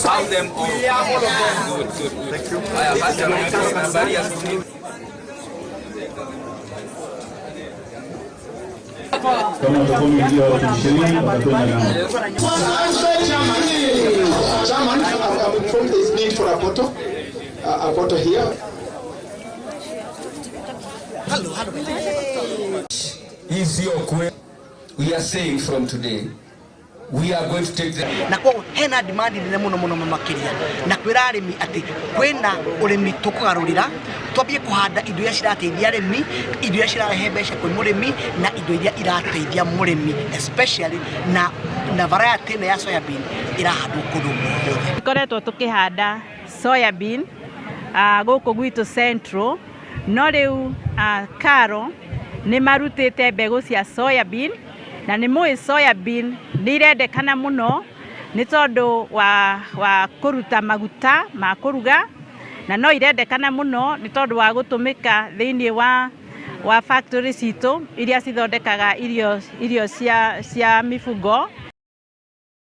Have them all. Good, good, good. Haya basi, habari ya siku. Kama watakuwa wameingia watu 20 watakwenda nao. Chairman, I'm informed there is need for a photo here. Hii sio kweli. We are saying from today we are going to take the Na koguo hena demand nene muno muno makiria na kwira arimi ati kwina urimi tukugarurira twambie kuhanda indo iria cirateithia arimi, indo iria cirarehe mbeca kwi murimi na indo iria irateithia murimi, especially na variety ĩno ya soya bean irahandwo kundu guothe. Tũkoretwo tũkĩhanda soya bean gũkũ gwitũ Central, no rĩu Karo nĩ marutĩte mbegũ cia soya bean, na nĩ mũĩ soya bean nĩ irendekana mũno nĩ tondũ wa kũruta maguta ma kũruga, na no irendekana mũno nĩ tondũ wa gũtũmĩka thĩinĩ wa factory citũ iria cithondekaga irio cia mifugo.